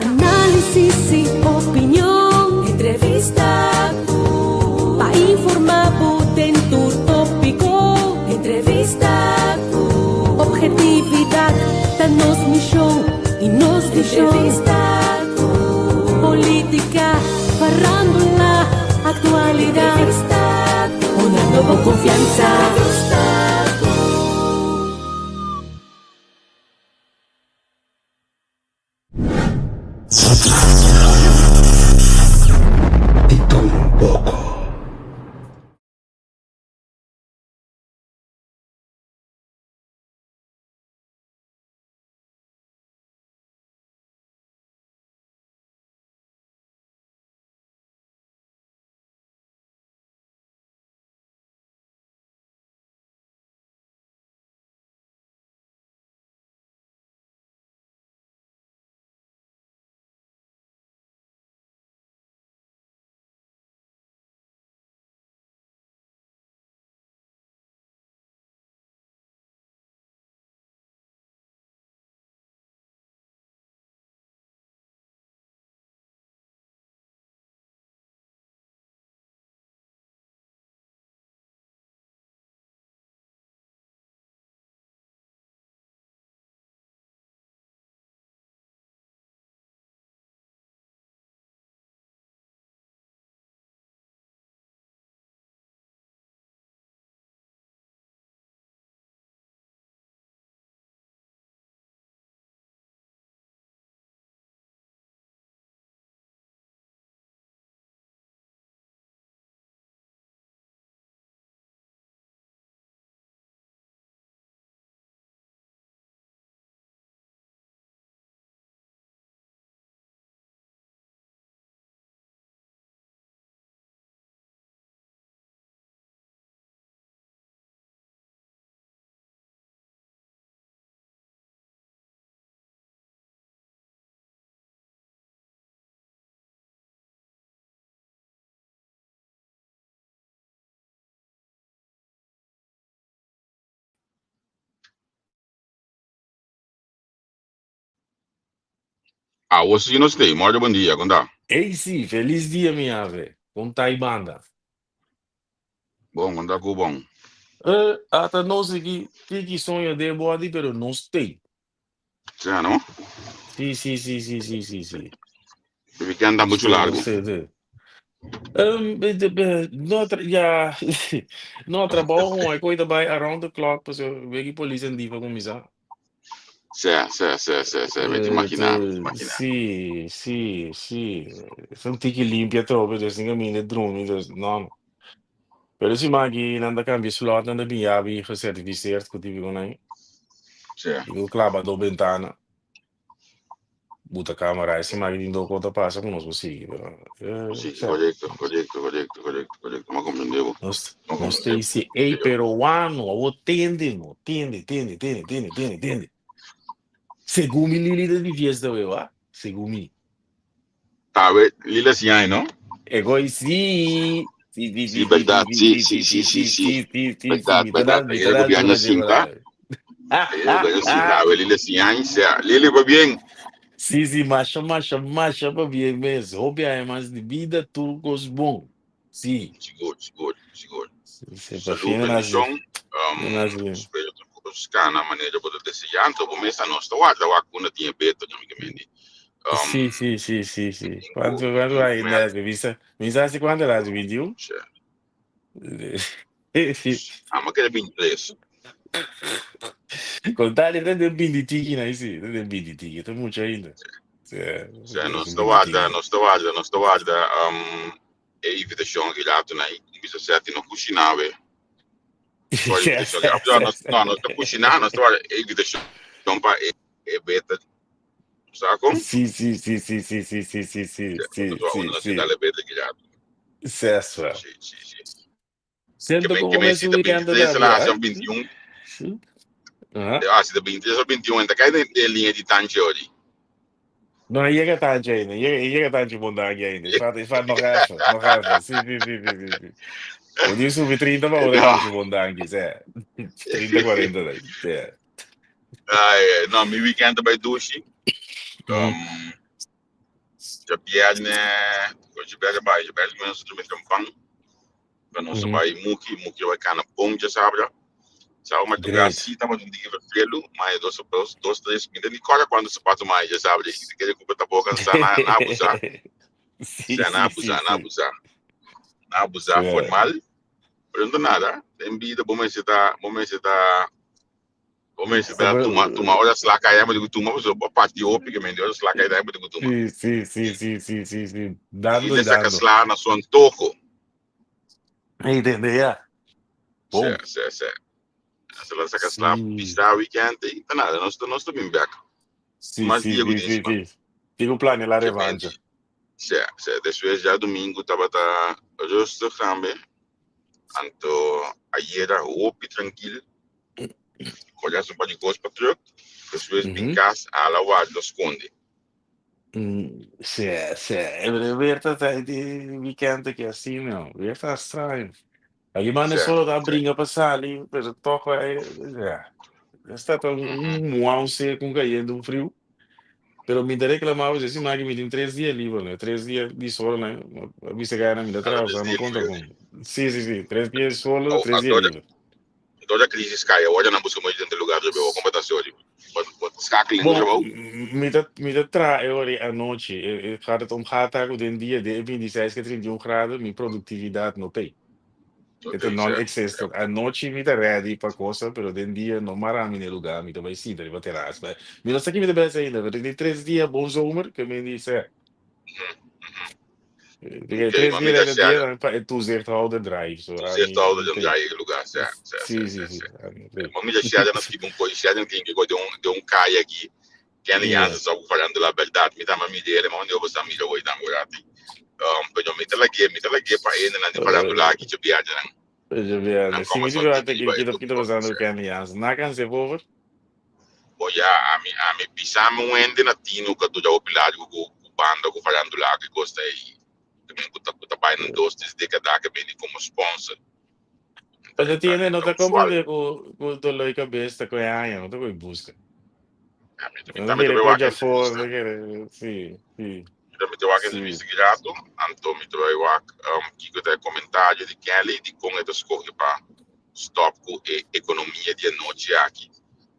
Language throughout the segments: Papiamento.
Análisis i opinion, entrevista ku pa informá bo den tur tópiko. Entrevista ku ophetividat ta nos mishon i nos vishon. Entrevista ku polítika, farándula, aktualidat. Entrevista ku honrando bo konfiansa. Entrevista ku. Di tur un poko. Awo si nos tei. Mordo bon dia, kon ta? Ey si, felis dia mi ave. Kon ta y banda? Bon, kon ta ku bon? Eh, ata nos aki tiki soño den body pero nos tei. Sea no? Si, si, si, si, si, si, si. E weekend ta Nos muchu tei, largu. nos tei, tei. No tra ya no trabou con e coi ta bay around the clock pasobra weki polis en difa cuminsa. Sea, sea, sea, sea, sea, mi ta imaginá, mi ta imaginá. Sí, sí, sí. Es un tiki limpia trobe, dus tin caminda drumi, dus no, no. Pero si man aki nan ta cambia slot, nan ta bin yabi gecertificeerd cu típico nan. Sea. Digo claba do bentana. Buta camera, ese man aki tin do cosa pasa cu nos por sigui, pero Sí, sea. correcto, correcto, correcto, correcto, correcto. M'a comprende bo. Nos, M'a nos comprende te bo. dice, ey, peruano, awo tende, no, tende, tende, tende, tende, tende, tende. Segun mi Lili ta di fiesta we, wa? Segun mi. Tawe, Lila si ay, no? E gooi sí. Sí, sí, Sí, sí, sí, verdad, sí, sí, sí, sí, sí, sí, sí, sí, sí, sí. sí, sí, sí, Verdad, Mi ta verdad. dal, mi Ayer ta el dal gobierno duro de sinta. verdad. Ayer el gobierno sinta. Awe, Lila si ay, sea. Lili, va bien. Sí, sí, masha, masha, masha pa bien mes. Hopi además di vida tur cos bon. Sí. Sigur, sigur, sigur. Se pa Salud, fin nace. bendicion. Nace. Espero tur cos cana manera bo ta desea. Anto bo mesa nos ta warda wak una tin e beto, mi ke mendi. Sí, sí, sí, sí, sí. Tin cu, Cuánto, cuánto tin cu hay mel. de visa? Misa hace cuánto la hace 21? Sea. Ama kere 23. Contale, ta den 20 tiki na sí, ta den 20 tiki, ta mucho ainda. Sí, Sea, es nos un ta 20 warda, tiki. nos ta warda, nos ta warda e invitacion aki later na bisa seti no cushina we. Sorry, invitacion aki. No, nos, no, nos ta cushina, nos ta warda e invitacion pa e, e beta. Sa con? Sí, sí, sí, sí, sí, sí, sí, sí, sí, Sea, sí, nos ta sí, warda sí. dale beta aki later. Seswa. Sí, sí, sí. Que Siento me, como que me me si ta subí ando 23 también, la ¿eh? hace 21. Sí. Ajá. Ah, si ta 23 o 21, ta cai den linha di tanchi ori. No, llega tanto ainda, llega, llega tanto bondangue ainda. Falta, falta nog even, nog even. Sí, sí, sí, sí, sí, sí. O dia subi 30 pa ora No. tanto bondangue, sí. 30, 40 daí, sí. Ai, no, mi weekend ta bai dushi. Djabièrnè, djabièrnè bai, djabièrnè nos a drumi trempan, pero nos a bai Muki, Muki a bai kana bon djasabra. Sábado madrugá Great. sí tabata un tiki vervelu, ma e dos, dos, dos, tres, mi ta ni kòrda kuantu sapato mi a haña djasabra, i ta kere ku bo ta bo kansá, nan a abusá, Sí, sí, nan a sí, sí, abusá, nan a sí. abusá, nan a abusá formal, pero no ta nada, den bida bo mester ta, bo mester ta Bo mester ta tuma tuma ora sla kai bo diku tuma pasobra bo parti hopi ke mente ora sla kai bo diku tuma. Sí, sí, sí, sí, sí, sí, sí. Dando Y y saca dando. sla na su antojo. Hey, tende ya. Bom. Sí, sí, sí. Se la saca sla Sí. pisa weekend y ta nada, nos nos ta bin back. Sí, Mas sí, dia ku sí, tin sí, sma. sí. Tin ku plania la Ke revancha. mente. Sí, sí. Despues ya domingo tabata rustig tambe. Anto ayera hopi trankil. Kolla un par di kos pa truck. Despues bin kas ala warda skonde. Sí, sí. Weer ta di weekend aki asina, meu. Weer ta straño. Aki manda solo ta bringa pa sali, pero toch wij, ja. Esta ta un muau seco, un cayendo, un friu. Pero mi ta reclama pues esi maki mi tin tres dia liber no, tres dia di solo no, a bisa gana mi ta Ata traha, tres osea no dia conta liber. con. Si, si, si, tres dia di solo, Oh, tres dia anto liber. dor a crisis cay awor nan busca mooi den lugar dor bebo con ta sorry. Bo bo schakeling Bon, dor mi ta traha e ora ei anochi, e gaat het om gaat ta cu den dia den e 26 ke 31 graden mi productividad no t'ei. E ta non-existent. Anochi mi ta ready pa cosa, pero den dia no mara mi na e lugar, mi ta bai sinta riba teras. Mi no sa ki mi ta bai haci ainda, pero tin tres dia bon zomer ke mi di sè. Porque Ok, tres ma dia mi ta riba share. dia pa e toezichthouder draai. So Toezichthouder ami dan t'ei. draai e lugar, sè, sè, sè, Sí, sè, sí, sí. sè. Ami t'ei. Ma mi ta share na skibi un kos, share tin ke den un kaya aki, Kenny Jansen sa ku falando la berdad, mi ta ama mira ele, ma onde bo sa mira hoy tambe rati. Pero mi ta lag'é, mi ta lag'é pa hende nan di farándula aki dje biaha nan. Dje Nan biaha. Si mi kòmbersá di un biaha tiki riba e kita kita tópiko. pasando ku Kenny Jansen. Na kanse pover. Bo ya, ami ami bisami un hende na tinu ku a dura hopi largu ku ku banda ku farándula aki kos ta ei. También ku ta ku ta bai nan dos tres dékada ke bini komo sponsor. Pero Ta tiene no ta ta usual. comprende ku ku dolor di cabeza ta koe aña, no ta koe busca. Ja, mi No ta ta mi ta mira bai koe wak djafor, entrevista. no kere, sí, sí, Mi ta mi ta wak sí. entrevista ki rato, anto mi ta bai wak kiko ta e komentario di Kelly di kon e ta skohe pa stop ku e ekonomia di anochi aki.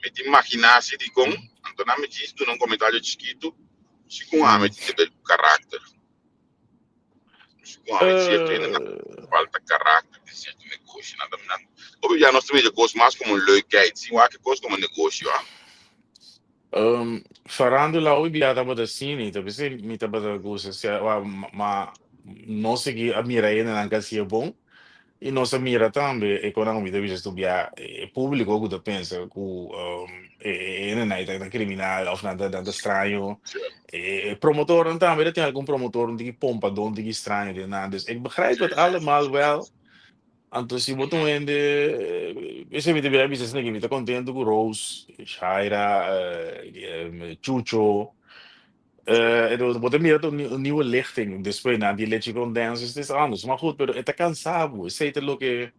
Mi ta imaginá si dikon, anto nan mi djis duna un komentario chikitu, si ku ami tin te ber ku karakter. Si ku ami sierto hende nan falta karakter den sierto negoshi nan ta nan hopi bia nos ta mira kos mas komo un leukheid sin wak e kos komo negoshi wak. Farándula hopi bia tabata asina i ta p'esei mi tabata gusta sea wa ma no sigui a mira hendenan ku a hasié bon i nos a mira tambe e konan ku mi ta bisa estudiá e públiko ku ta pensa ku e hendenan ei ta kriminal òf nan ta nan ta straño. E promotornan tambe ta tin algun promotor un tiki pompadó un tiki straño den nan dus ik begrijp het allemaal wel. Anto si bo ta un hende esei mi ta bira bisa esaki mi ta contento cu Rose, Shaira, Chucho bo ta mira un nieuwe lichting despues na di Leche con Dance es anders maar goed pero e ta cansa bo esei ta loke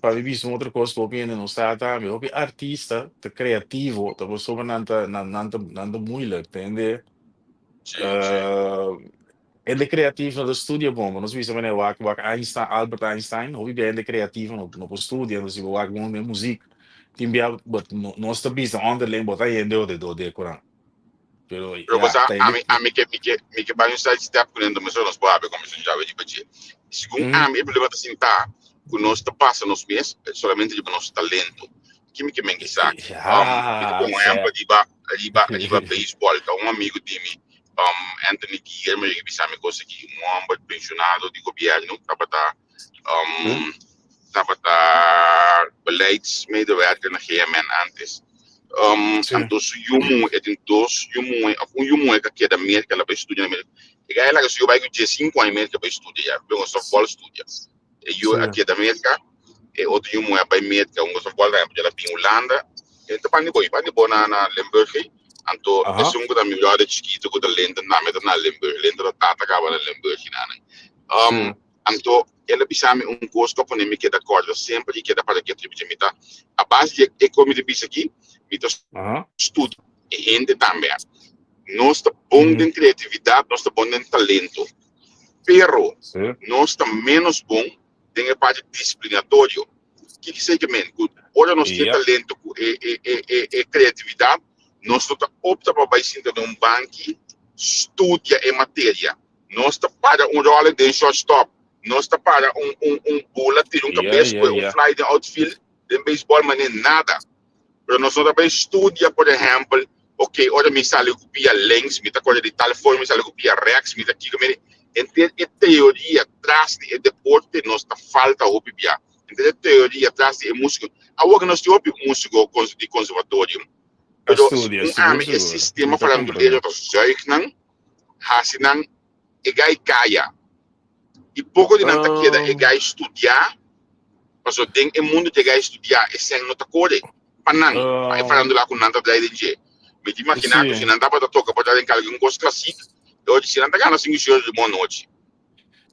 pa mi bisa un otro cos cu hopi hende no sa tambe hopi artista ta creativo ta pasobra nan ta nan ta nan ta moeilijk ta hende Hende creativo no ta studia bon, bo nos bisa manera wak wak Einstein, Albert Einstein, hopi bia hende creativo no no por studia, entonces si bo wak bon den muziek, tin bia but no nos ta bisa onderling bo ta hende ode do de kuran. Pero Pero ya, bosa ta hende ami ami ke mi ke mi ke bai un side step ku nendo meso nos por habia kombersashon djawe riba dje. Segun ami e problema ta sinta ku nos ta pasa nos mes solamente riba nos talento. Ki mi ke men esaki? Mi ta Ya, pon un sè. ehempel riba riba riba baseball. Ta un amigo di mi Anthony Guillermo yega bisa mi cosa aki, un homber pensionado di gobierno tabata tabata beleidsmedewerker na GMN antes. Anto su yu muhe, e tin dos yu muhe, of un yu muhe ka keda Merca, el a bai studia na Merca. E gaya laga su yu bai ku diesinku aña Merca bai studia ya, bai un softball studia. E yu a keda Merca, e otro yu muhe a bai Merca, un softball tambe, el a bin Hulanda. E ta banda di bo, e banda di bo na na Limburg ei. Anto esun ku ta mi brother chikitu ku ta lenta tambe ta na Limburg, lenta ta tata kaba na Limburg hinanan. Anto el a bisa mi un kos ku a pone mi keda kòrda semper i keda para ketu riba dje. Mi ta a base di e kos mi ta bisa aki, mi ta studia e hende tambe. Nos ta bon den kreatividat, nos ta bon den talento, pero nos ta ménos bon den e parti disiplinatorio. Kiko esei ke men? Ku ora nos tin e talento ku e kreatividat, nos no ta opta pa bai sinta den un banki studia e materia. Nos ta para un ròle den shortstop, nos ta para un bula tira un kabes kue un fly den outfield den beisbòl manera nada. Pero nos no ta bai studia, por ehèmpel, ok, ora mi sali ku pia links, mi ta kore di tal forma, mi sali ku pia rèks, mi ta kiko, mi henter e teoria tras di e deporte nos ta falta hopi bia. Henter e teoria tras di e músiko. Awor nos tin hopi músiko di konservatorium, pero segun ami e sistema farandulero ta zuig nan, hasi nan e gai kaya. I poko di nan ta keda e gai studiá, pasobra den e mundu di e gai studiá e sèn no ta kore pa nan, pa e farandula ku nan ta drai den dje. Mi ta imaginá ku si nan tabata toka por ta den kalke kos klasik, e ora si nan ta gana sinku euro di bon nochi.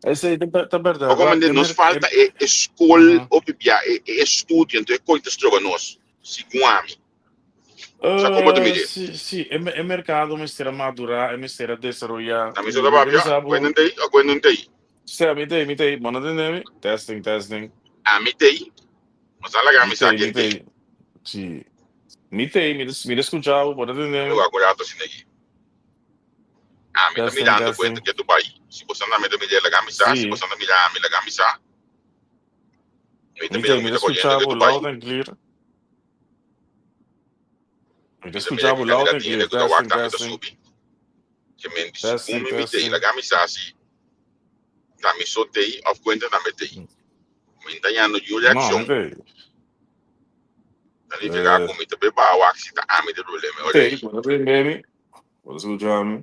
Esei ta bèrdat. Poko manera nos falta e skol hopi bia, e estudio, anto e kos ta stroba nos, segun ami. Sa kon bo ta mira? Sí, sí, e merkado mester a madurá, e mester a desaroyá. Na mi sa ta papia, Gwen ta ei o Gwen no ta ei? Sí, ami ta ei, mi ta ei. Bo no tende mi? Testing, testing. Ami ta ei. Bo sa laga mi sa Mi ken ta ta ei. ei. Sí. Mi ta ei, mi ta skucha bo, bo ta tende Mi mi? wak un rato asina aki. Ami ta Testing, mirando Gwen testing. ta ketu bai. Si bo sa na mi ta mira, laga mi sa. Si bo Sí. sa ta mira ami, laga mi sa. Mi ta Mi mira ta ei, ku mi mi ta ta koriendo skucha bo ketu bai. loud and clear. Mi ta Mi ta mira skucha ki bo loud kandidat and di hende clear. ku ta wak Testing, tambe ta testing. subi. Ke men di segun Testing, mi mi t'ei. testing. Laga mi sa si ta mi so t'ei òf Quentin tambe t'ei. Mi ta hañando niun No, mi reakshon. t'ei. Ta nifiká Eh, ku mi ta beba wak si ta ami ta problema. E mi ora t'ei. ei. Bo ta tende mi? Bo ta skucha mi?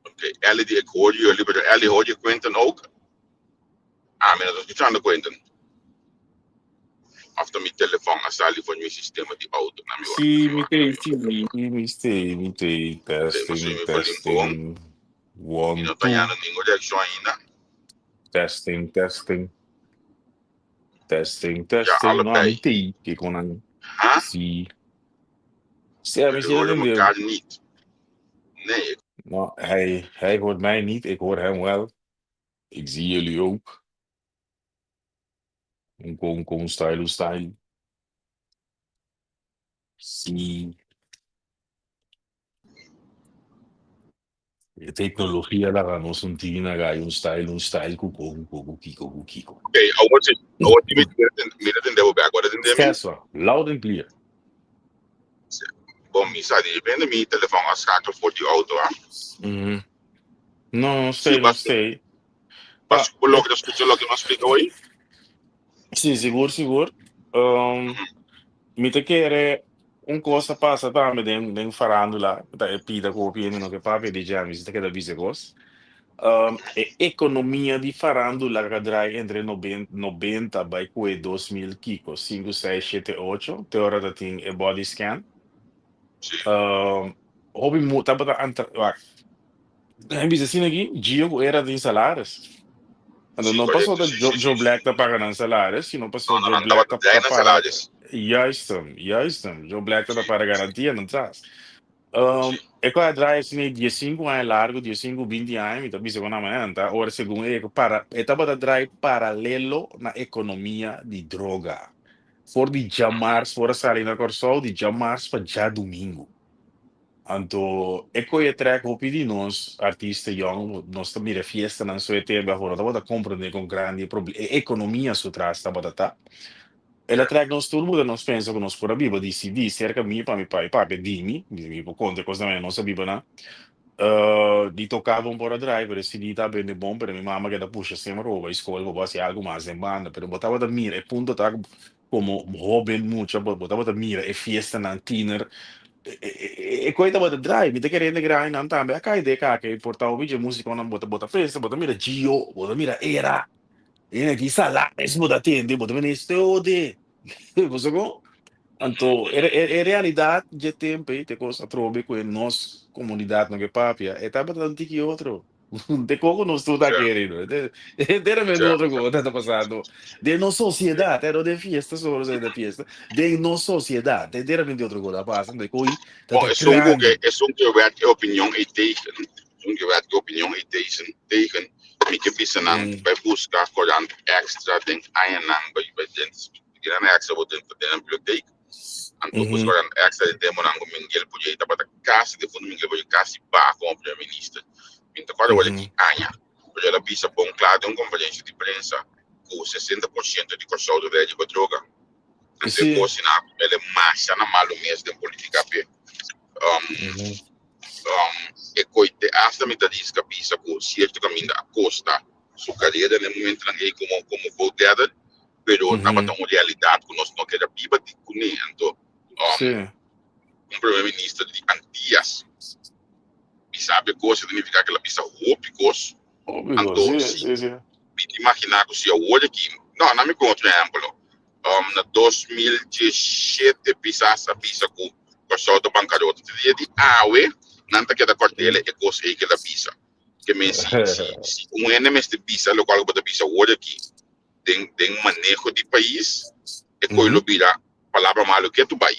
Oké, Ellie die ik hoor jullie, maar Ellie hoor je Quentin ook? Ah, mi no ta escuchando Quentin. Of ta mi telefon a sali for mi sistema di auto. Na mi wak, Sí, na mi mi wak, na t'ei, mi wak. sí, mi mi t'ei, mi t'ei. Oké, ma Testing, sui mi volume bon. testing. Mi One, no ta two. hañando ningun reaccion ainda. Testing, testing. Testing, Ja, testing. No, mi allebei. t'ei. Kiko nan? Huh? Sí. Sí, mi Jullie sí ta horen tende. elkaar niet. Nee, ik No, hij, hij hoort mij niet, ik hoor hem wel. Ik zie jullie ook. Un kon, kon, style, un style. Sí. E tecnologia laga nos un tiki na gai, un style, un style ku kon, ku ku kiko, ku kiko. Oké, awor si, awor si mi mi ta tende bo bek. Awor ta tende mi? Seswa, loud and clear. Bon, mi sa di repente mi telefon a schakel for di auto, ha? Mm. No, no Sí, stay, no bas, stay. bas Pa, ku logra skucha loke mi a splika hoy? sí, sigur, sigur. Um, mi ta kere un kos a pasa tambe den, den farándula, ta e pida ku hopi hende no ke papia di dje, mi si ta keda bisa kos. Um, e ekonomia di farándula ka draai entre 90 bai ku e 2000 kiko, 5, 6, 7, 8, te ora ta tin e body scan. Sí. Um, hopi mu tabata antra, wak, mi bisa asina aki, Gio ku era tin salaris. Anto Sí, no correcto, pasobra sí, Joe, sí, Joe sí, sí. Black ta paga nan salaris, sino No, pasobra no, Joe nan Black tabata ta, draai ta nan para, salaris. juist hem, juist hem. Joe Black ta Sí, para sí, garantia nan tras. Um, sí. e ko a draai asina 15 aña largo, 15, 20 aña, mi ta bisa ku nan manera nan ta ora segun e para, e tabata draai paralelo na ekonomia di droga. For di djamars, for a sali na Kòrsou, di djamars pa djadumingu. Anto e koe trèk hopi di nos artista yòn, nos ta mira fiestanan so e tempu afó, no tabata komprendé kon grandi e proble- e ekonomia su tras tabata ta. El a trèk nos tur buta nos pensa ku nos por a biba di CD serka mi pa mi pa mi papia di mi, di mi por konta e kos nan nos a biba nan. Di toká bon por a drai, pero e CD ta bende bon, pero mi mama keda pusha semper pa bo bai skol, pa bo hasi algu mas den banda. Pero bo tabata mira e punto ta ku komo hóben mucha bo bo tabata mira e fiestanan tiner, e koe tabata drai. Mi ta kere hende grandinan tambe a kai den kaka e por ta hopi dje musikonan bo ta bo ta pensa, bo ta mira Gio, bo ta mira Era, e aki Salares bo ta tende, bo ta mira este ode. Bo sa kon? Anto e e realidat dje tempu ei te kos atrobe ku e nos komunidat no ke papia e tabata un tiki otro. De koko nos tur ta kere, no. Enteramente otro kos ta pasando den nos sosiedat, no den fiesta solo, den fiesta, den nos sosiedat, enteramente otro kos ta pasa, de koi ta Bon, esun ku ke, esun ke wet e opinion ei tegen, esun ke wet e opinion ei tegen, tegen, mi ke bisa nan bai buska korant extra den añanan, bai bai den, den extra bo den den biblioteek. Anto mm -hmm. buscaran extra de temponan ku Miguel Pujay tabata kasi defunto Miguel Pujay kasi ba como primer minister. Mi ta acuerdo mm -hmm. ki aña. Pero el a bisa bon kla den un conferencia di prensa ku 60% di Kòrsou ta ready pa droga. Anto e kos na ele masha na malu mes den politica pe. Um, mm -hmm. um, e koite hasta mi ta riska bisa ku cierto kaminda a kosta su carrera den momentonan ei como como vote-getter. pero tabata un realidat ku nos no keda biba di kuné. Anto un primer minister di Antias bisa e kos, e ta nifiká ku el a bisa hopi kos. Anto si mi ta imaginá ku si awor aki, no, na mi pon otro ehèmpel, na 2017 Pisas a bisa ku Kòrsou ta bankarota. Te dia di awe nan ta keda kòrd'el e kos ei ku el a bisa. Ke men si si un hende mester bisa lokual ku bo ta bisa awor aki, den den maneho di pais e koe lo bira palabra malo ke tu bai.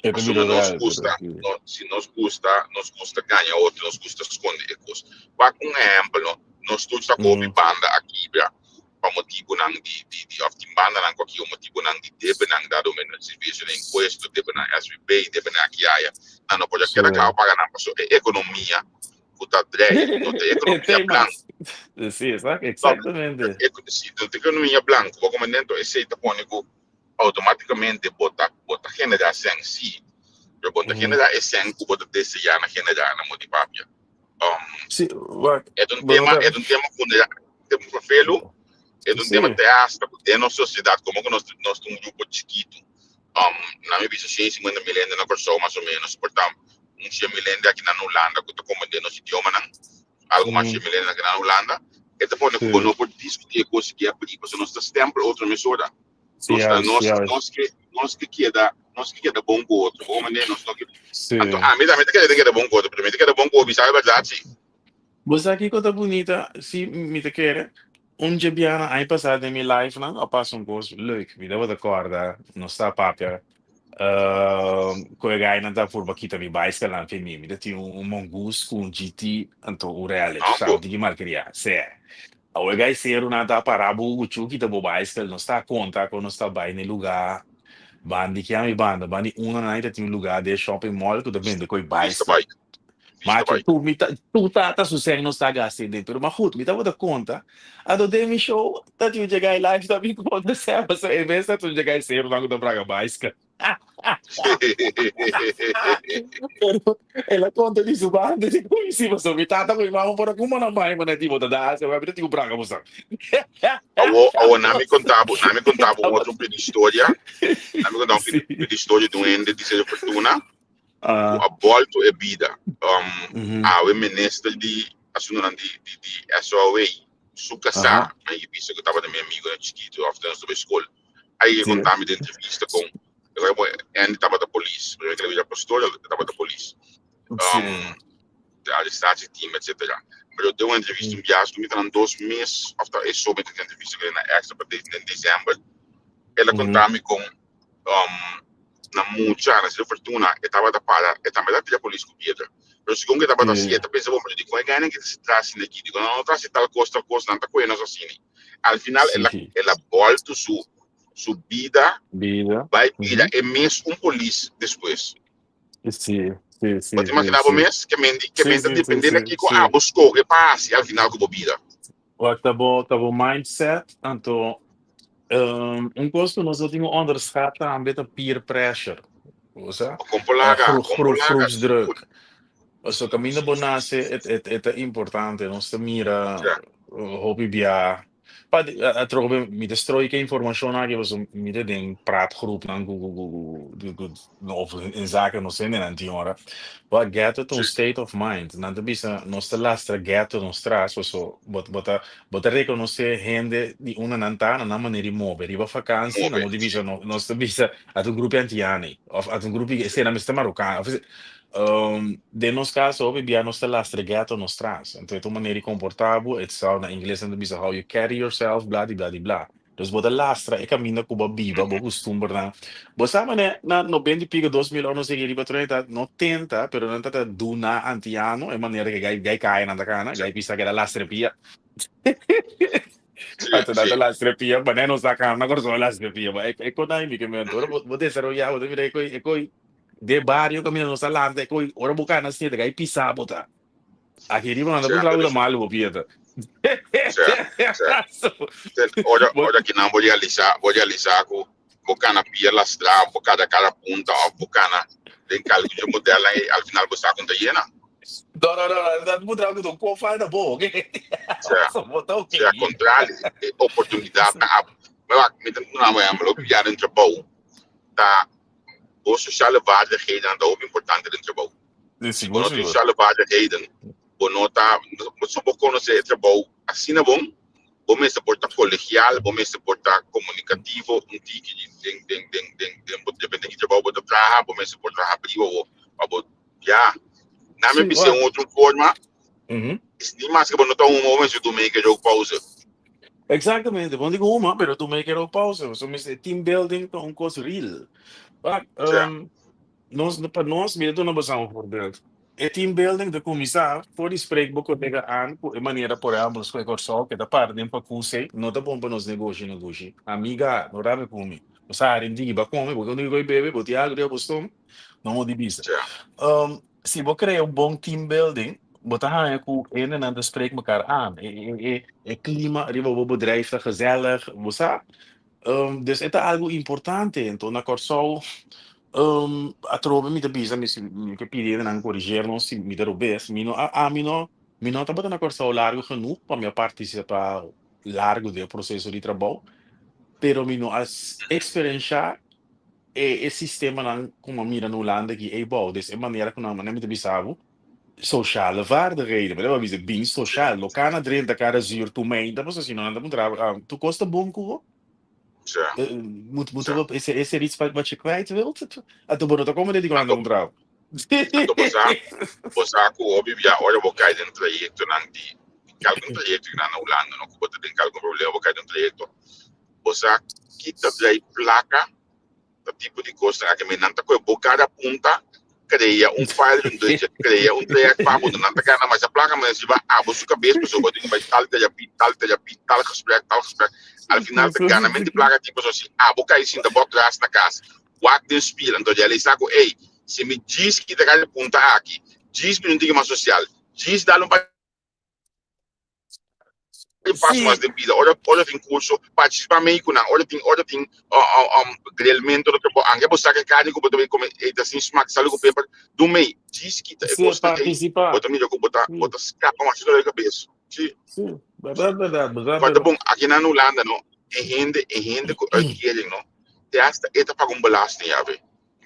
E ta Pasobra bira nos real, gusta, pero sí. no, si nos gusta, nos gusta gaña otro, nos gusta skonde e kos. Wak un ehèmpel, no, nos tur sa ku hopi banda a kibra pa motibunan di, di, di, òf tin bandanan ku a kibra motibunan di debenan dado men servisio di impuesto, debenan SVB, debenan aki aya. Nan no por a keda kla pa paga nan pasobra e ekonomia ku ta drei, no ta ekonomia blanku. Sí, exactamente. Si no ta ekonomia blanku, bo komo dentro esei ta pone ku outomátikamente bo ta bo ta generá sèn sí, pero bo ta generá e sèn ku bo ta deseá na generá na modo di papia. Sí, wak, E ta un bo no tema, ta e ta un tema fundera, tema felu, e ta un tema te hasta ku den nos sosiedat komo ku nos nos ta un grupo chikitu. Na mi bisa 150 mil hende na Kòrsou mas o ménos, por ta un 100 mil hende aki na Hulanda ku ta komprendé nos idiomanan, algu mas 100 mil hende aki na Hulanda, e ta pone ku bo no por diskutí e kos aki abrí, pasobra nos ta stèmpel otro mesora. Nos ta, nos, nos ke, nos ke keda, nos ke keda bon ku otro, bo komprendé? Nos no ke, anto ami tambe ta kere keda bon ku otro, pero mi ta keda bon ku bo, bisa e bèrdat si. Bo sa kiko ta bunita? Si mi ta kere, un dje biaha aña pasá den mi live nan a pasa un kos leuk. Mi tabata kòrda nos ta papia ku e gainan ta purba kita mi baiskelnan fe mi. Mi ta tin un Mongoose ku un GT anto un Relic, sa un tiki malkriá. Sea. Awe e gai serunan ta pará bo ku chu kita bo baiskel. Nos ta konta ku nos ta bai na e lugá bandi kia mi banda, bandi una nan ta tin un lugá den shopping mall ku ta bende ku e Vista baiskel. bike. Vista Macho, bike. tu mi ta tu tata su sèn no sa gasta den, pero ma goed, mi tabata konta, anto den mi show ta tin un djegai live ta bin konta sèn, pasobra e bes ta tin un djegai serunan ku ta braga baiska. Pero el a konta di su banda di ku si pasobra mi tata ku mi mama por a kuma nan bai mana di bo ta da ase, mi ta tin ku braga boso. Awo, awo na mi konta bo, na mi konta bo un otro pidi historia, na mi konta un Sí. pidi historia di un hende di Señor Fortuna. Ah. Ku a bolto e bida. Um, Mhm. Awe minister di asuntonan di, di, di SOA, su kasá, Aha. mi a bisa ku tabata mi amigo na chikitu of nos tabata skol. A yega Sí. konta mi den entrevista kon, Andy tabata polis, primero ke el a bira pastor, el tabata polis. Sí. Um, de arrestatie team, etcétera. Pero den un entrevista un biaha, mi ta nan 2 mes, of ta e so mi ta entrevista ku na extra pa den december. El a konta mi kon na mucha, na Sra. Fortuna, e tabata para, e tambe ta tira polis ku piedra. Pero segun ku e tabata hasi, e ta pensa, bon, pero dikon e gainan ki ta si tras asina aki? Dikon nan no ta hasi tal kos, tal kos, nan ta kohe nos asina. Al final el a, el a bòltu su, su bida Bida. bai bira e mes un polis despues. Sí, sí, sí, Bo ta sí, imaginá bo sí. mes? Ke men di, ke Sí, men ta sí, sí, dependé na sí, kiko sí. abo skohe pa hasi al final ku bo bida. Wak ta bo, ta bo mindset, anto un kos ku nos no tin ku onderschat tambe ta peer pressure. Bo sa? Kon por laga, Groep, kon por groep, laga. groepsdruk. Pasobra kaminda bo nase e, e, e ta importante. Nos ta mira hopi bia. Pa atrobe mi ta stroi ke informashon aki pasobra mi ta den praatgroepnan ku ku ku ku ku of in zaken nos hendenan tin ora. Wak ghetto ta un state of mind. Nan ta bisa nos ta lastra ghetto nos tras paso bo bo ta bo ta rekonosé hende di unda nan ta na nan manera di move. Riba fakansi nan Move, no di sí. bisa no nos ta bisa ata un grupo antiani of ata un grupo esei nan mester marokano of esei. Den nos caso hopi bia nos ta lastra ghetto nos tras. Anto e ta un manera di comporta bo, e ta na ingles nan ta bisa how you carry yourself bla di bla di bla. Dus bo ta lastra e caminda cu bo a biba, bo custumbernan. Bo sa manera na nobenta y pico 2000 ora nos yega riba Trinidad no tenta pero nan ta ta duna antiano e manera cu gai gai caya nan ta cana, gai pisa keda lastra e pia. Anto nan ta lastra e pia, manera nos ta cana na Corsou a lastra e pia. E con nan mi ke men ora bo desaroya bo ta mira e coi e coi Den bario kaminda nos ta lanta e koi ora bo kana siente kai pisa bo ta. Aki riba nan ta puntra algu ta malu bo pia ta. Sè, sè. Ora, ora ki nan bo realisa, bo realisa ku bo kana pia lastra of bo kada kada punta of bo kana den kalku dje modelnan ei al final bo sa ku ta yena. No, no, no, no, nan ta puntra algu ta un kon falta bo, oke? Sè, Bo ta oke. sè, kontrali e oportunidatnan a, wak, mi ta duna bo ehèmpel, hopi bia den trabou ta Bo sociale vaardigheden ta hopi importante den trabou. Sí, Si bo sigur, no tin sigur. sociale vaardigheden, bo no ta, so bo conoce e trabou asina bon, bo mester por ta colegial, bo mester por ta comunicativo un tiki den, den, den, den, den, bo, depende ki trabou bo ta traha, bo mester por traha priba bo, pa bo, ya. Na mi Sí, bisa wak. un otro forma, Mhm. is ni mas ke bo no ta huma, bo mester tuma e keer pauze. Exactamente, bon digo huma, pero tuma e keer pauze. So mester team building ta un cos real. Wak, Ja. nos, pa nos, mi ta duna boso un voorbeeld. E team building ta cuminsa for di spreek bo colega aan cu e manera, por ehempel, nos cu e Corsou ke ta para den pacunsey, no ta bon pa nos negoshi negoshi. Amiga, no rabia cu mi. Bo sa hari digi ba come, bo ke un bebe, bo tin algo riba bo stoma, no mo di bisa. Ja. Si bo crea un bon team building, bo ta haña cu hendenan ta spreek mekaar aan. E, e, e, e clima riba bo bedrijf ta gezellig, bo sa. Dus e ta algo importante. Enton na Kòrsou, atrobe mi ta bisa, mi si mi ke pidi hendenan korigeer nos si mi ta robes, mi no a ami no mi no tabata na Kòrsou largo genoeg pa mi a partisipá largo den e proseso di trabou, pero mi no a eksperenshá e e sistemanan ku mi a mira na Hulanda aki ei bou. Dus e manera ku nan manera mi ta bisa bo, sociale vaardigheden. Mi ta bisa bin social. Lo kana drenta kada zuur tur meinta pasobra si no nan ta puntra bo, ah, tur kos ta bon ku bo? Ja. Moet, moet Ja. er, is er, is er iets wat, wat je kwijt wilt? Anto bo no ta komende di ku nan ta Anto, puntra bo. anto bo sa, bo sa ku hopi bia ora bo kai den trayektonan di kalkun trayekto ku nan na Hulanda no, ku bo ta den kalkun problema bo kai den un trayekto, bo sa kita drai plaka ta tipo di kosnan aki men nan ta kohe bo kada punta krea un file di un deutje krea un traject pa bo nan ta gana masha plaka men si ba abo su kabes pasobra bo tin ku bai tal terapie tal terapie tal gesprek tal gesprek al final ta ganament di plaka tin pasobra si abo kai sinta bo tras na kas wak den spiel anto realisa ku ey si mi djis kita kada punta aki djis mi no tin ki mas sosial djis dal un tin paso mas den bida ora ora tin curso participa mei cu nan ora tin ora tin grillmento lo ke bo anke bo saca e carne cu bo ta bay come e ta sin smaak salo cu peper dun mei djis kita e Sí, cosnan ey participa. bo ta mira cu bo ta bo ta scapa masha dolor di cabes si Sí, berdad, berdad, berdad, Cual ta pero bon aki na Hulanda no e hende e hende cu uitkering no te hasta e ta paga un belasting ya ve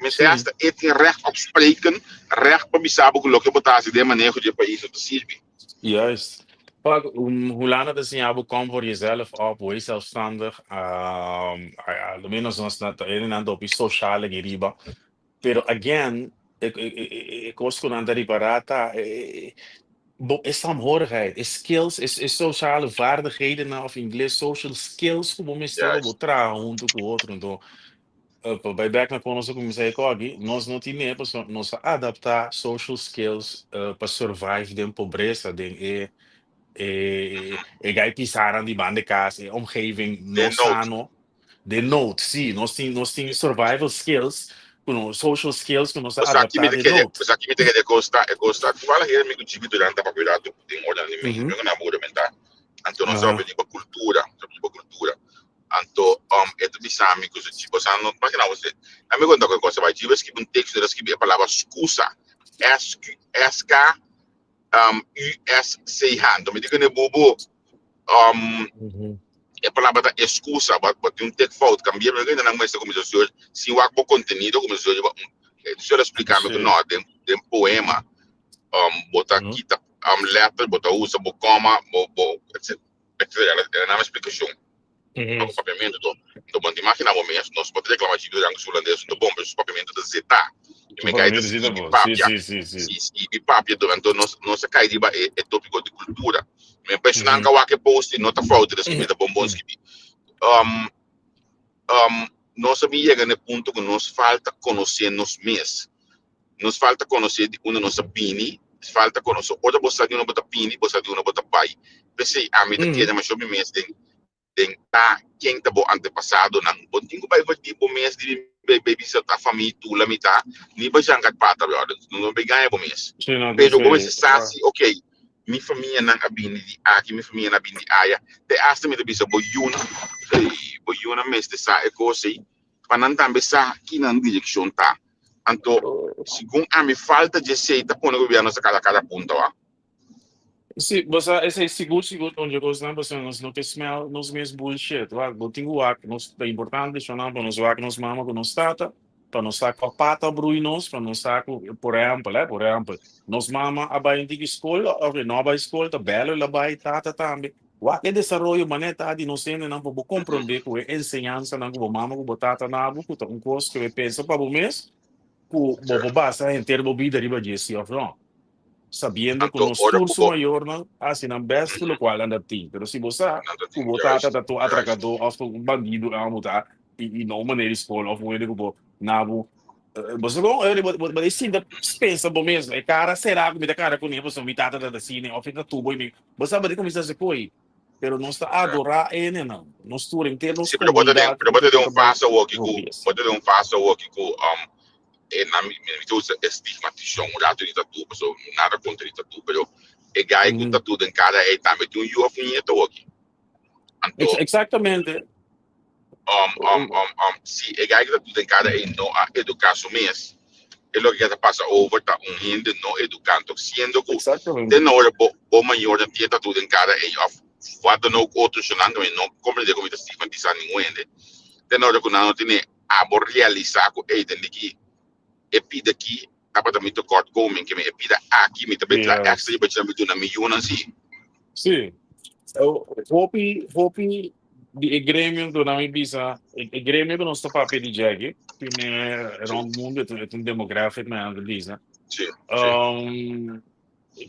Men te hasta e tin recht op spreken recht pa bisa bo cu loke bo ta haci den maneho di e pais no ta sirbi. Juist. Pak, Hulanda ta siña bo kom voor jezelf op, wees zelfstandig. Al menos nos na ta hendenan ta hopi social aki riba. Pero again, e, e, e, e kos ku nan ta ripará ta e, bo e saamhorigheid, e skills, e, e sociale vaardigheden of ingles social skills ku bo mester pa bo Juist. traha huntu ku otro. Anto, pa bai bek na kon nos a kuminsá e koki, nos no tine pasobra nos a adaptá social skills pa survive den pobresa, den e e e gai pisanan di banda e kas, e omgeving no Den nood. sano, den nood, sí, nos tin nos tin survival skills ku nos social skills ku nos a Bo sa ki mi adaptá ta den kere, nood. bo sa ki mi ta kere e kos ta, e kos ta, toevallig hera mi ku Chibi Duran ta papia rato den orden di mi, mi na juramentá. Anto nos a papia riba kultura, nos a papia riba kultura. Anto e ta bisa mi ku su chico sa no imagina bo se a mi konta ku e kos bai Chico a skibi un teksto el a skibi e palabra skusa S Q S K U S C H anto mi di kuné bubu e palabra ta eskusa bo bo tin un tekfout kambia mi nan mester kuminsá studia sin wak bo kontenido kuminsá studia bo su el a splika mi ku no den den poema bo ta kita letter bo ta usa bo koma bo bo etcetera El a dame splikashon pa ku papiamentu to. Nto bo no ta imagina bo mes, nos por ta reklama Chico Duran ku su hulandes no ta bon, pero su papiamentu ta zetá. E me kai ta skibi papia. Si, skibi papia durante nos nos a kai riba e, e tópiko di kultura. Me personan ka wak e post no ta fout dus mi ta bon bon skibi. Um, um, nos a bin yega na e punto ku nos falta konosé nos mes. Nos falta konosé di unda nos a bini, falta konosé ora bo sa di unda bo ta bini, bo sa di unda bo ta bai. P'esei ami ta kere masha mi mes den den ta ken ta bo antepasadonan. Bo tin ku bai vertí bo mes di bai bai bisa ta famia tula mi ta, ni ba jangat pata brother. No bai gaña bo mes. Sí, no, Pero bo sí. mester sa si, ok, mi famianan a bini di aki, mi famianan a bini di aya. Te hasta mi ta bisa bo yunan, ey, bo yunan mester sa e kos ei, pa nan tambe sa ki nan direkshon ta. Anto, segun ami falta dje esei ta pone gobierno sa kala kala punta wa. Sí, bo sa esei sigur sigur ta un dje kosnan pasobra nos no ke smell nos mes bullshit. Wak, bo tin ku wak nos ta importante shonnan pa nos wak nos mama ku nos tata pa nos sa kua pata a brui nos, pa nos sa ku por ehèmpel eh, por ehèmpel nos mama a bai un tiki skol òf e no a bai skol ta bèlo el a bai, tata tambe. Wak e desaroyo manera ta di nos hendenan pa bo komprondé ku e enseñansanan ku bo mama ku bo tata na bo ku ta un kos ku e pensa pa bo mes ku bo por basa henter bo bida riba dje si òf no. Sabiendo ku Anto nos ora tur ku su bo mayornan hasi nan bèst ku lokual nan ta tin. Pero si bo sa nan ta ku tin bo tata juist, ta tur juist. atrakadó òf ta un bandido e bo ta i no un manera di skol òf un hende ku bo na bo bo sa kon bo bo ta sinta pensa bo mes e kara será ku mi ta kara kuné pasobra mi tata ta asina òf e ta tubo i mi bo sa bo ta kuminsá hasi koi pero nos ta adorá e hendenan nos tur henter nos Sí, pero bo ta den, komunidat pero bo ta ku den ta un bai fase awoki ku, robes. bo ta den un fase awoki ku um, e na mi mi ta usa estigmatishon un rato di tatu paso nada kontra di tatu pero e guy ku tatu den kara ei tambe tin un yu of un nieto awoki. Anto Exactamente. um, um, um, um, si e guy ku tatu den kara ei no a eduká su mes, e loke ke ta pasa over ta un hende no eduká. Anto siendo ku Exactamente. te na ora bo bo mayornan tin e tatu den kara ei of wat dan ook otro shonnan mi no komprende ku mi ta stigmatisá ningun hende, te na ora ku nan no tene abo realisá ku ey den di ki e pida ki tabata mi tekortkoming, ke mi e pida aki mi ta bay traha extra Yes. i bay mi duna mi yunan si. Sí. Hopi, hopi di e gremio ku nan mi bisa, e e gremio ku nos ta papia di djeki, prime Sí, rond mundo, e ta e ta un demographic nan nan ta bisa. sí, sí. Um,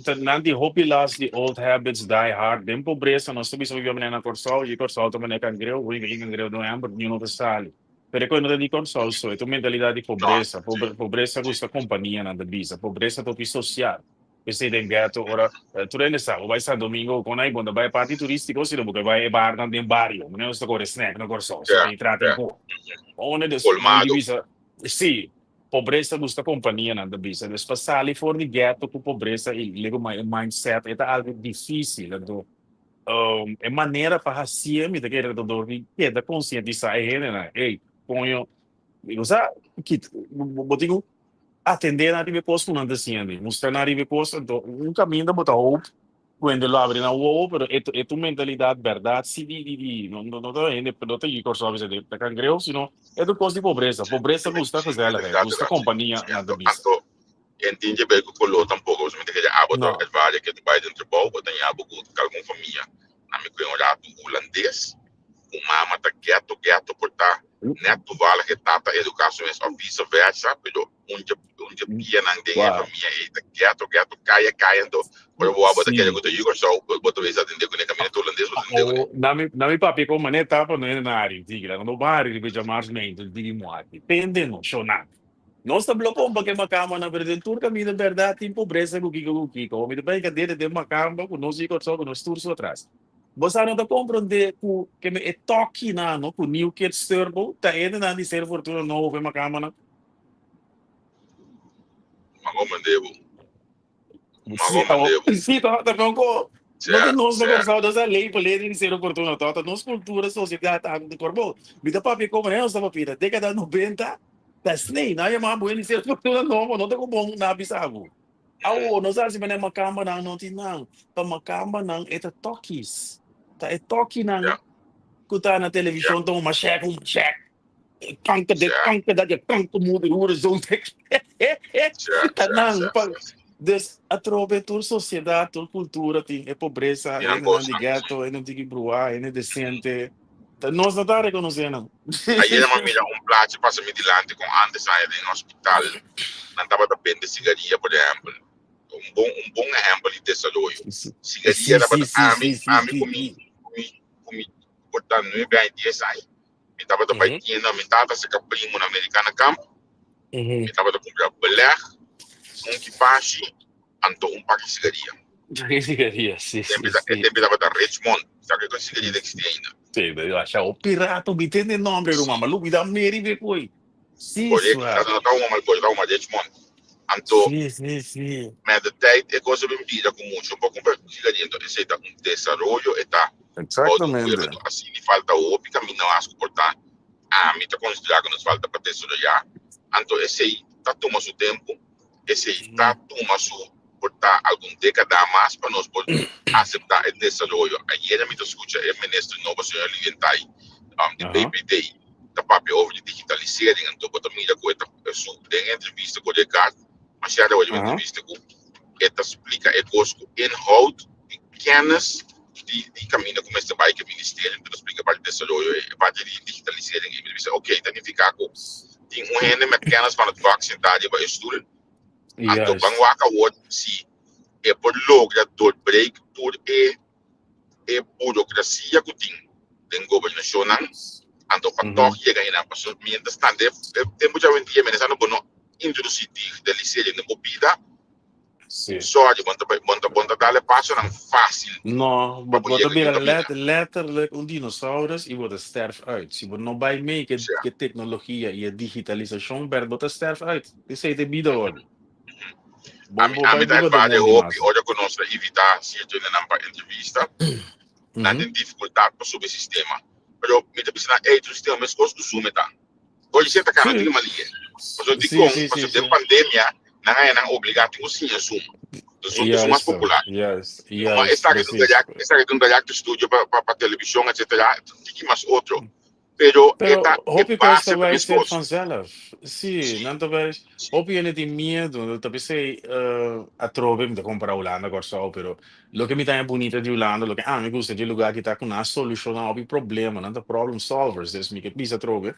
ta nan di hopi las di old habits die hard. Den pobresa nos ta bisa hopi manera na Kòrsou, i Kòrsou ta manera kangreu, hopi i kangreu no hèmber, niun no ta sali. Pero e kos no ta di Kòrsou so, e ta un mentalidat di No, pobresa. sí, Pobre, pobresa sí. gusta kompania nan ta bisa. Pobresa ta hopi sosial. P'esei den ghetto ora tur hende sa, bo bai San Domingo kon ai bo ta bai e parti turístiko sino bo ke bai e barnan den bario. Manera nos ta kore snack na Kòrsou, Ja, so tin tratin ja. ko. Unda dus nan di Colmado. bisa, sí, pobresa gusta kompania nan ta bisa. Dus pa sali for di ghetto ku pobresa i lego mai e mindset e ta algu difísil. Anto e manera pa hasié mi ta kere ta dor di keda konsientisá e hendenan, ey, koño, bo sa kit bo tin ku atendé nan riba e kos ku nan ta hasiendo, mustra nan riba e kos, anto un kaminda bo ta hoop ku hende lo abri nan wowo, pero e e ta un mentalidat bèrdat si di di di no no ta hende no ta yu Kòrsou a bisa ta kangreu sino e ta un kos di pobresa, pobresa gusta Sí, gezelligheid, mentalidad gusta sí. kompania Sí, nan ta anto, bisa. anto en tin je bij ku koló tampoko, pasobra mi ta kere abo ta No. ervaria ke ta bai den trabou, bo ta ña bo ku algun famia. Na mi kue un ratu hulandes, ku mama ta ghetto ghetto por ta net toevallig e tata eduká su mes of vice versa, pero un dje un dje pianan den e Wow. famia ei ta ghetto ghetto kaya kaya anto ora bo abo ta kere Sí. ku ta yu Kòrsou bo ta bisa atendé kuné kaminda ta hulandes bo ta atendé kuné. Oh, na mi na mi papia kon manera tapa no hende na ari tigre, no bari riba djamars meintu digi muati. Tende no, shona. Nos ta blo kompa ke makamba nan, pero den tur kaminda bèrdat tin pobresa ku kiko ku kiko. Mi ta bay kadera den makamba ku nos yu Kòrsou ku nos tur su atras. Bo sa no ta komprondé ku ke me e tokinan no ku New Kids Turbo ta hendenan di Ser Fortuna Nobo pa e makambanan. Mango mandé bo. Sí, Mango mandé bo. sí, ta ta kon ko no ta Sè, nos na sè. Kòrsou ta sa lei pa lei di Ser Fortuna to ta nos kultura sosiedat ta di Kòrbou. Mi ta papia komo nos ta papia na dékada 90 ta snei nan a yama bo hende Ser Fortuna Nobo no ta ku bon nan a bisa bo. Awo nos a hasi manera makambanan no tin nan. Pa makambanan e ta tokis. Ta e tokinan Ja, ku ta na ja, televishon ta un mashèk un mashèk. Kanker dit, sè, kanker dat, je kankermoeder, hoerenzoon. sè, Ta sè, nan sè, pa sè, sè. Dus atrobe tur sosiedat, tur kultura tin e pobresa, Tin nan hendenan di kosnan. ghetto, hende tiki bruá, hende desente. Nos no ta rekonosé nan. Ayera m'a mira un plachi pasa mi dilanti kon antes aña den hospital nan tabata bende sigaria, por ehèmpel. Un bon ehèmpel di desaroyo. Sigaria tabata ami ku mi por ta 9 aña, 10 aña. Mi tabata bai tienda, mi tata saka primo na Americana Camp. Mi tabata kumpra beleg, un kipashi, anto un paki sigaria. Sigaria, si. E tempo tabata Richmond. Sabe ku sigaria ta eksistí ainda? Si, pero acha o pirato, mi tende nombre, ruman, ma lubida Mary be koi. Correcto, swa. No ta un Marlboro, ta un Richmond. Anto, Si, si, si. met de tijd, e kos a bin bira ku mucho pa kumpra sigaria. Anto, esei ta un desaroyo, e ta bou di un Exactamente. gobierno asina, falta hopi kaminda mas ku por ta. Ami ta konsiderá ku nos falta pa desaroyá. Anto, esei ta tuma su tempu, esei ta tuma su por ta algun dékada mas pa nos por aseptá e desaroyo. Ayera mi ta skucha e minister nobo, señor Lilienthal, di PPD, ta papia over di digitalisering. Anto, bo ta mira ku e ta su den entrevista ku Ricard, mas ya de entrevista ku e ta splika e kos ku inhoud di kennis di kaminda ku mester bai ku ministerio, ta splika parti di desaroyo, e parti di digitalisering. I mi bisa, oké, ta nifiká ku tin un hende met kennis van het vak sentá riba e stoel. Anto ban wak awor si e por logra doorbreek tur e burokrasia ku tin den gobernashonnan, anto pa tòg yega einan. Pasobra mientras tanto, e tempu dja awendia minister no bo no introdusí digitalisering den bo bida, sorry, bo ta dal e pasonan fásil No, pa bo bo bo ta yega bira ku kaminda. Letterlijk un dinosaurus i bo ta sterf uit. Si bo no bai mee ku teknologia i e digitalisashon, ber bo ta sterf uit. Esei ta bida hoor. Bon Ami bo ami bai ta biba den ervaar mondi hopi mas. ora ku nos ta invitá sierto hendenan pa entrevista, nan tin difikultat pa subi sistema. Pero mi ta bisa nan, ey, tu sistema meskos ku Zoom e ta. Oye, senta kana tin malie. Pasobra di kon, pasobra den pandemia, nan a nan obligá tin ku siña Zoom. Zoom ta mas popular. Ma esaki ta un esaki ta un direct studio pa televishon, etcétera. Tiki mas otro. Pero Pero e ta e hopi kos base ta ta wijs meskos. vanzelf. Si, nan ta wijs. Hopi hende tin miedu. Ta p'esei atrobe mi ta kompará Hulanda ku Kòrsou, pero loke mi ta haña bunita di Hulanda, loke ami gusta di e lugá aki ta ku nan a solushoná hopi problema, nan ta problem solvers. Dus mi ke bisa atrobe,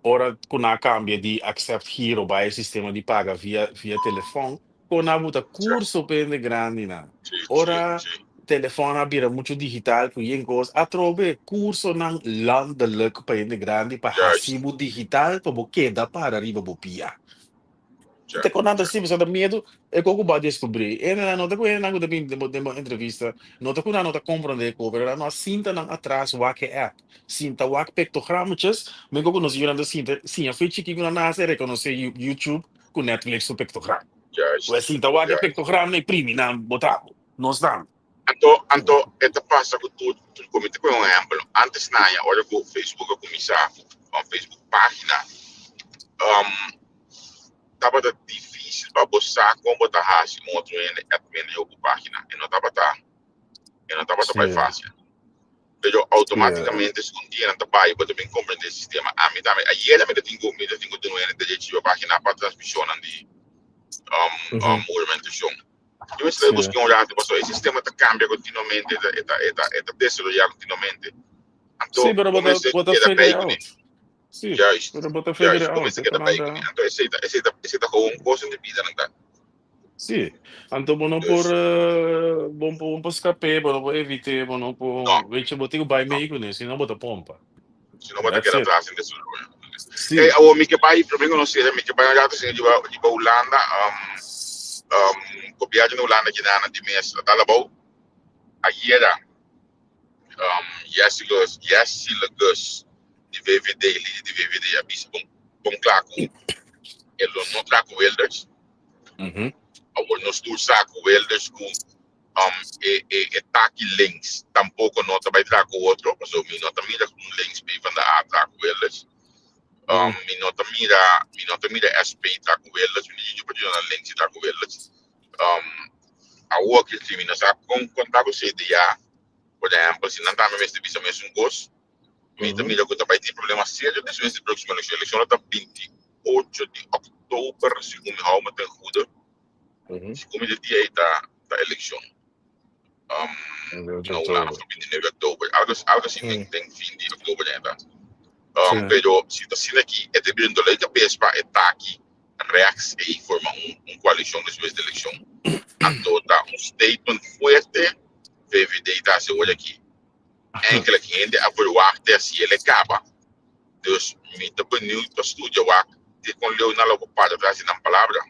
ora ku nan a kambia di accept giro bai e sistema di paga via telefòn, kon nan a buta kurso pa hende grandinan. Ora telefòn a bira muchu digital ku yen kos, atrobe kursonan landelijk pa hende grandi pa hasi bo digital pa bo keda para riba bo pia. Te kon nan ta si pasobra miedu e kos ku bo a deskubrí. Hendenan no ta ku hendenan ku ta bini den bo entrevista, no ta ku nan no ta komprondé e kos, pero nan no a sinta nan atras wak e app, sinta wak pictogrammetjes, men ku nos yunan ta sinta siña fe chikí ku nan nase rekonosé YouTube ku Netflix su pictogram. Bo a sinta wak e pictogram i primi nan bo ta nos tambe. Anto e ta pasa ku tur ku mi ta pone un ehèmpel. Antes naña ora ku Facebook a kuminsá, un Facebook página, tabata difísil pa bo sa kon bo ta hasi un otro hende admin riba bo página. E no tabata bai fásil. Pero outomátikamente segun dia nan ta bai, bo ta bin komprendé e sistema. Ami tambe, ayera mi ta tin ku duna un hende derecho riba página pa transmishonnan di huramentashon. Mi mester buska un rato pasobra e sistema ta kambia kontinuamente, e ta desaroyá kontinuamente. Anto, Si, pero bo bo ta mester bo ta keda figure bij kuné. out. Si, pero bo ta figure Juist, bo out. mester E keda bij kuné. konanda. Anto esei ta gewoon kos di bida nan ta. Si, anto bo no por Dus, bo por skap'é, bo no por evit'é, bo no por, no, weet je, bo tin ku bai no. mee kuné, sino bo ta pompa. Si no bo ta That's keda it. atras den desaroyo. Hey, awor mi ke bai, promé ku nos sera, mi ke bai un rato sin riba Hulanda, gobièrnu na Hulanda kina di mes a dal abou. Ayera, Yeşilgöz di VVD, lider di VVD, a bisa bon kla ku e lo no traha ku Wilders. Awor nos tur sa ku Wilders ku e taki links tampoko no ta bai traha ku otro, pasobra mi no ta mira GroenLinks PvdA traha ku Wilders. Mi no ta mira SP traha ku Wilders, mi no ta mira links traha ku Wilders. Awor ku si mi no sa kon konta ku CDA, por ehèmpel, si nan tambe mester bisa mesun kos, mi ta mira ku ta bai tin problema serio despues di próksimo elekshon. Elekshon ta 28 di òktober, segun mi hou me ten goede. Segun mi di dia ei ta elekshon. Um, 28 na Hulanda oktober. of 29 oktober. Algo, algo asina den, den fin di oktober den ta. Sí. Pero si ta asina aki, e ta bira dolor di kabes pa e taki rechts ei forma un koalishon despues di elekshon. Anto ta un statement fuerte VVD ta hasi awor aki. Eigenlijk hende a verwachtte si el e kaba. Dus mi ta benieuwd pa studia wak di kon leu nan lo por para tras di nan palabra.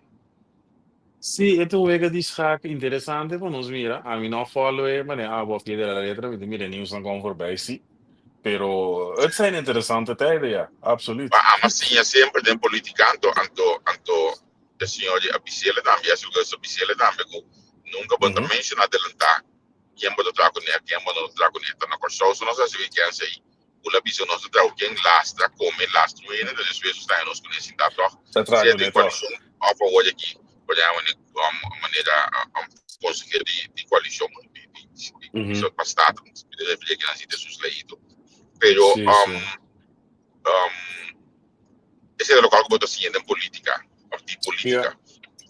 Sí, e ta un wega di schaak interesante pa nos mira. Ami no a follow e manera abo a pie de la letra, mi ta mira e nieuwsnan kon voorbij sí. Pero het zijn interessante tijden, ja, absoluut. Pa ama siña semper den politica anto anto anto e señor di a bisele tambe a silgoso bisele tambe cu nunca bo ta menciona adelanta ken bo ta traha cune ken bo no ta traha cune ta na Corsou so nos a haci weekends ey cu la bisa nos ta traha cu ken lastra come lastra un hende ta despues nos ta haña nos cune sinta toch Ta traha sea cune den toch. coalicion of awor aki por ejemplo manera consehero di coalicion di di bisa pa staten mi ta referí aki nan si ta sus leído pero esei ta lokual ku bo ta siña den polítika òf di polítika.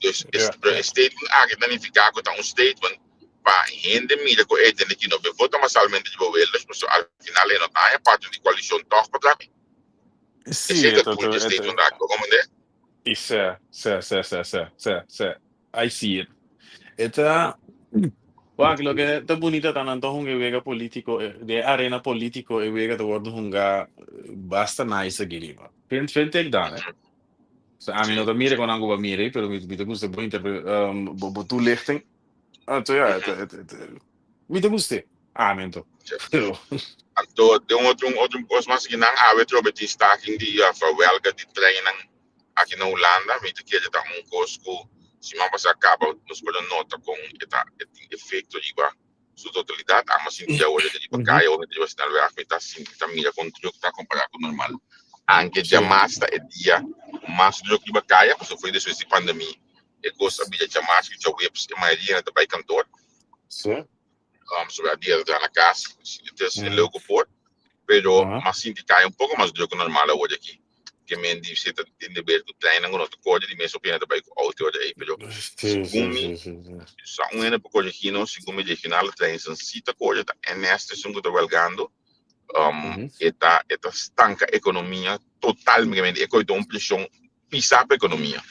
Dus e statement aki ta nifiká ku ta un statement pa hende mira ku e tende ki no be vota masalmente riba Wilders pasobra al final e no ta haña parti di koalishon tòg pa traha. Esei ta doel di e statement aki, bo komprendé? I sè, sè, sè, sè, sè, sè, sè. I see it. E ta, wak, loke ta bunita ta nan ta hunga e wega politico, den e arena politico e wega ta wordo hunga basta nice aki riba. Vind, vind ik dan, hè. So, ami no ta mira con nan cu bo a mira, pero mi, mi ta gusta bo interpre, bo, bo toelichting. Anto ja, het, het, het, mi ta gust'é. Ami anto. Pero. Anto den un otro otro kos mas aki nan awe trobe tin staking di of welga di treinnan aki na Hulanda. Mi ta kere ta un kos ku siman pasá kaba nos por a nota kon e ta e tin efekto riba su totalidat. Amo a sinti awor e ta riba kaya ora mi ta riba snelweg mi ta sinti ta mira kon druk ta kompará ku normal. Anke djamas ta e dia mas druk riba kaya pasobra for despues di pandemia e kos a bira djamas ku djaweps e mayoria ta bai kantor. Sobre dia ta traha na cas, entonces e leu ku por, pero mas sinti kai un poko mas druk ku normal awor aki. Ke men di si ta tin de ber ku treinnan ku no ta kore di mes opina ta bai ku auto ora ei, pero segun mi, sa un hende por koregi nos, segun mi regionale treinnan si ta kore, ta NS ta esun ku ta welgando, e ta e ta stanka ekonomia totalmente, e koe ta un preshon pisa pa ekonomia.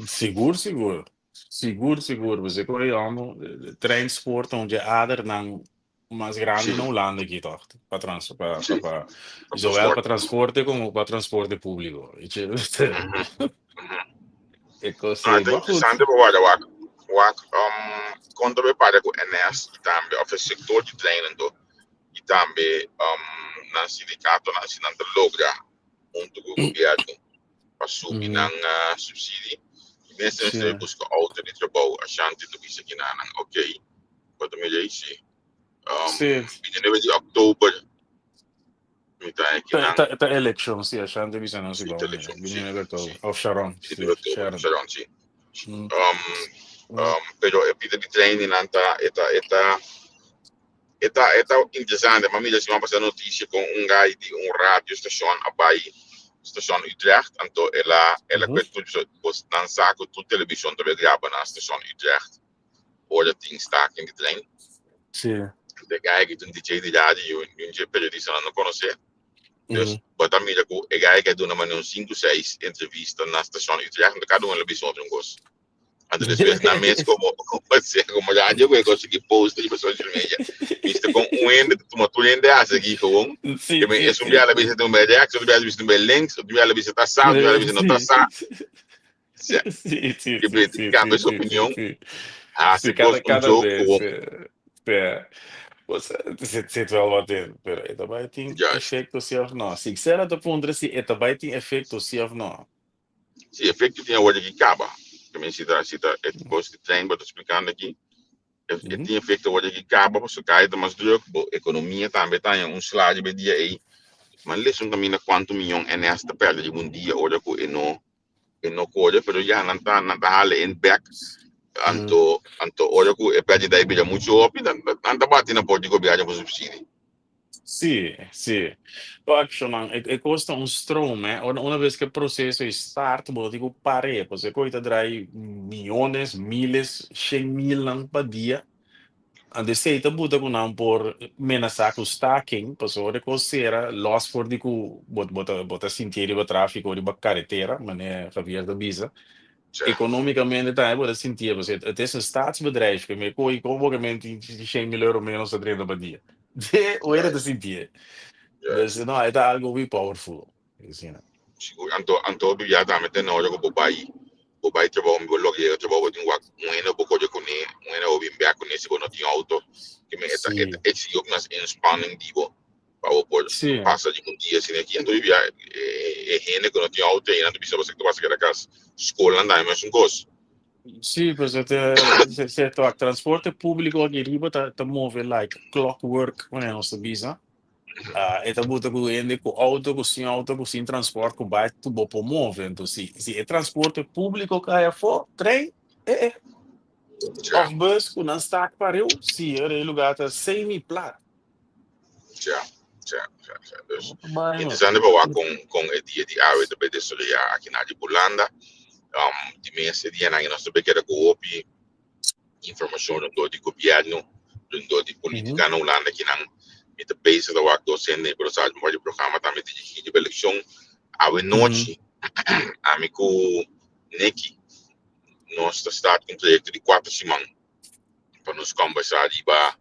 Sigur sigur. Sigur sigur, bo ku e homo treinspoor ta un dje adernan mas grandi na Hulanda aki tòg, pa trans pa pa pa zowel pa transporte komo pa transporte públiko. E kos Ah, ei, ta maar goed. interesante pa warda wak wak kon ta bay para ku NS i tambe òf e sektor di treinen to i tambe nan sindikatonan si nan ta logra huntu ku gobièrnu pa subi nan subsidi y mester mester busca auto di trabou. Ashanti ta bisa kinanan ok bo ta mira si 29 di oktober mi ta kinan. Ta election si Ashanti bisa nos si ta election si 29 oktober of Sharon si Sharon Sharon si pero e pida di training nan ta e ta e ta E ta e ta interesante, m'a mira siman pasá notisia kon un guy di un radio station a bai station Utrecht, anto el a el a kue tur bos nan sa ku tur televishon ta bai graba na station Utrecht ora tin staking di trein. Sí. E guy aki ta un DJ di radio i un dje periodistanan no konosé. Dus bo ta mira ku e guy aki a duna manera un sinku seis entrevista na station Utrecht, anto kada un el a bisa otro un kos. Anto despues nan mes como como sea como radio ku e konsegui post riba social media. Viste kon un hende ta tuma tur hende hasi aki gewoon. Sí, Que me sí, es un sí. biaha la bisa ta un bij rechts, otro biaha la bisa ta un bij links, otro biaha la bisa ta sa, otro biaha la bisa no ta sa. Sí, sí, sí, Que sí, me sí, cambia sí, su sí, sí, opinion. sí. Hasi Sí, kos cada, un cada joke vez. gewoon. Ja. Pues, zit, zit wel wat in. Pero e ta bai tin Juist. efecto sí of no. Si ik zelf te puntra si e ta bai tin efecto sí of no. Si efecto tin awor aki caba. Ke men si ta si ta e cos di trein bo ta splicando aki, e e tin efecto awor aki caba pasobra caya ta mas druk, bo economia tambe ta haña un sla riba e dia ey. Man lesa un caminda cuanto miyon NS ta perde riba un dia ora cu e no e no core, pero ya nan ta nan ta hala in bek. Anto anto ora cu e perdida ey bira mucho hopi nan nan ta bati na por di gobierno pa subsidio. Sí, sí. Actionnan, e cos ta un stroom, hè. Ora una vez que e proceso e start, bo no tin cu par'é, pasobra e coy ta draai miyones, miles, shen milnan pa dia. Anto esei ta buta ku nan por menasá ku staking, pasobra ora e kos sera, lòs for di ku bo bo ta bo ta sintié riba tráfiko riba karetera, manera Javier ta bisa. Ekonómikamente tambe bo ta sintié, pasobra et is een staatsbedrijf, ke me kohe kon bo ke men tin shen mil euro ménos ta drenta pa dia. Ora ta sintié. Dus no, e ta algu hopi powerful. Asina. Sigur, anto anto bibia tambe ta ora ku bo bai bo bai trabou bo loke yega trabou bo tin wak un hende bo kohe kuné un hende bo bin bek kuné si bo no tin outo ke men e ta e ta eksigi hopi mas inspanning di bo pa bo por pasa di un dia asina aki anto bibia e hende ku no tin outo ei nan ta bisa bo sa ke ta pasa keda kas skolnan tambe mesun kos. Sí, pues e ta se ta wak transporte públiko aki riba ta ta move like clockwork manera nos ta bisa. E ta buta ku hende ku outo, ku sin outo, ku sin transport, ku bai ku bo por move. Enton si si e transporte públiko kai afó, trein, eh eh. Òf bus ku nan stak pariu, si ora e lugá ta semi plat. Ja, ja, ja, ja. Dus interesante pa wak kon kon e dia di awe ta bai desaroyá aki na di Hulanda. Di mes e dianan nos ta bai keda ku hopi informacion rondó di gobierno, rondó di politica na Hulanda kinan mi ta bezig ta wak dos hende pero sa mi programa tambe dirigi riba eleccion. Awe nochi ami ku Nicky nos ta start un trayecto di cuatro siman pa nos conversa riba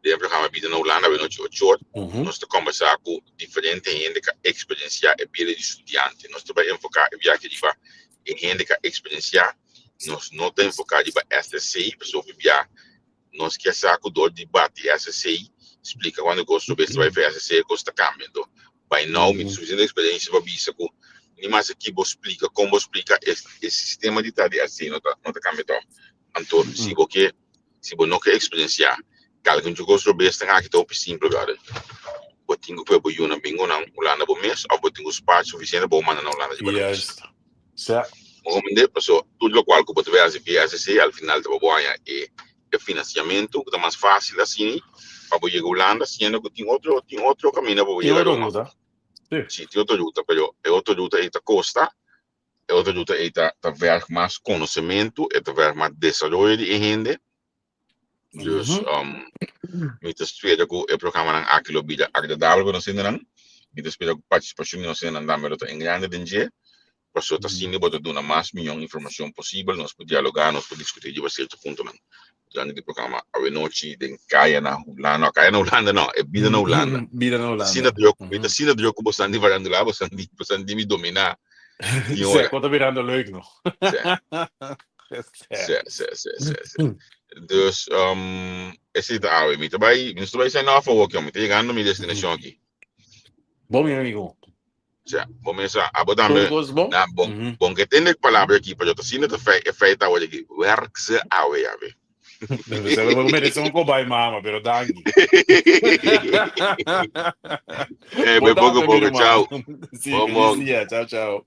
den programa Bida na Hulanda awe nochi ocho or. Nos ta conversa ku diferente hende ka experiencia e bida di studiante. Nos ta bai enfoca e biaha riba e hende ka experiencia. Nos no ta enfoká riba SSC, pasobra bia nos kier sa ku dor di bati SSC, splika kuantu kos lo bes ta bai for SSC e kos ta kambia. Anto, by now mi tin sufisiente eksperensia pa bisa ku ni mas aki bo splika, kon bo splika, e e sistema di ta di SSC no ta no ta kambia tòg. Anto, si bo ke, si bo no ke eksperensiá kalke un kos lo bes ta aki ta hopi simpel, brother. Bo tin ku pone bo yunan bin ku nan Hulanda bo mes òf bo tin ku spar sufisiente pa bo manda nan Hulanda riba nan mes. Juist. Sa. Bo comprende? Paso tur locual cu bo ta bay haci via SSC al final ta pa bo haña e e financiamento cu ta mas facil asini pa bo yega Hulanda siendo cu tin otro tin otro caminda pa bo Tin yega otro Roma. ruta. Si. Si tin otro ruta pero e otro ruta ey ta costa, e otro ruta ey ta ta verg mas conocemento, e ta verg mas desaroyo di e hende. Dus um, mi ta spera ku e programanan aki lo bira agradabel pa nos hendenan. Mi ta spera ku partisipashon di nos hendenan tambe lo ta en grande den dje. Pasobra ta asina bo ta duna mas mion informashon posibel, nos por dialogá, nos por diskutí riba sierto puntonan durante di programa awenochi den Kaya na Hulanda. No, Kaya na Hulanda no, e Bida na Hulanda. Bida na Hulanda. Asina druk, mi ta asina druk ku bosan di farandula, bosan di, bosan di mi dominá. Tin ora. Sè, ku ta birando leuk no. Sè. Sè, sè, sè, sè, sè. Dus, um, esei ta awe. Mi ta bai, mi no ta bai sign off awor, mi ta yegando mi destinashon aki. Bon, mi amigo. Sè, bo mesa, abo tambe, Tur kos bon? na, bon, bon ke tende palabra aki, pero ta asina ta fei, e feit awe aki, werk ze awe, awe. Bo merece un kobay mama, pero danki. Eh, Bon be poco tambe, mi poco, ruman. ciao. Sí, Bon, feliz bon. dia. Ciao, ciao.